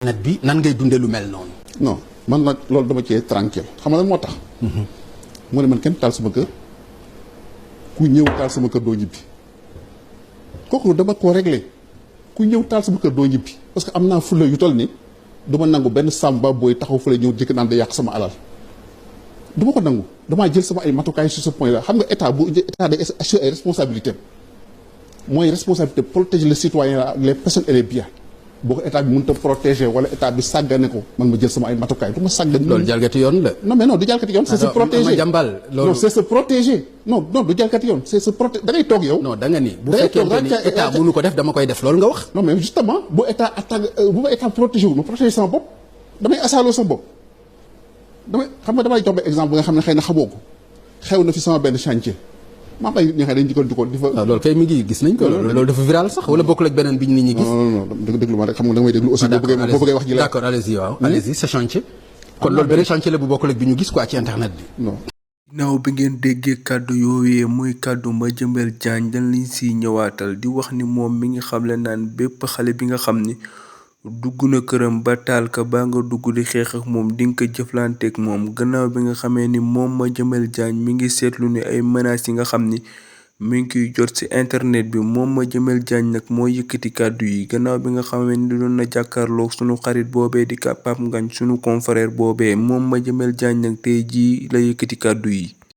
net bi nan ngay dundee lu mel noonu. non man nag loolu dama cee tranquille xam nga lan moo tax. mu ne man kenn taal sama kër ku ñëw taal sama kër doo ñibbi kooku dama koo réglé ku ñëw taal sama kër doo ñibbi parce que am naa fulla yu toll ni du ma nangu benn sàmba booy taxaw fële ñëw jëkk naan da yàq sama alal du ma ko nangu damaa jël sama ay matukaay sur ce point là xam nga état bu état day assurer ay responsabilités mooy responsabilité protéger les citoyens les personnes et les biens. boo ko état bi mënut a protéger wala état bi sàggane ko man ma jël sama ay matukaay du ma sàggane. loolu jalgati yoon la. non mais non du jalgati yoon. c'est se protéger non c'est se protéger non du jalgati yoon c'est se protéger da ngay toog yow. non da nga ni bu fekkente ni état mënu ko def dama koy def loolu nga wax. non mais justement bu état attaque bu ma état protéger wu ma protéger sama bopp damay asaaloo sama bopp xam nga damay jox ba exemple bu nga xam ne xëy na xamoo ko xew na fi sama benn chantier. maa ngi ñi nga xam ne dañu jikkoon di fa. waaw loolu kay mi ngi gis nañ ko. loolu dafa viral sax wala bokkul ak beneen bi nit ñi gis. non déglu ma rek xam nga da nga may déglu aussi. boo bëggee wax ji la d'accord allez-y waaw. allez-y sa chantier. kon loolu beneen chantier la bu bokkul ak bi ñu gis quoi ci internet bi. non. ginnaaw bi ngeen déggee kàddu yooyee muy kàddu Madiambel Diagne dañ liñ siy ñëwaatal di wax ni moom mi ngi xamle naan bépp xale bi nga xam ni dugg na këram ba taal ka baa nga dugg di xeex ak moom di nga ko jëflanteeg moom gannaaw bi nga xamee ni moom Madiambel Diagne mi ngi seetlu ni ay menaces yi nga xam ni mi ngi koy jot ci internet bi moom Madiambel Diagne nag moo yëkkati kàddu yi gannaaw bi nga xamee ni doon na jàkkaarloog sunu xarit boobee di Pape Ngagne sunu confrère boobee moom Madiambel Diagne nag tey jii la yëkkati kàddu yi.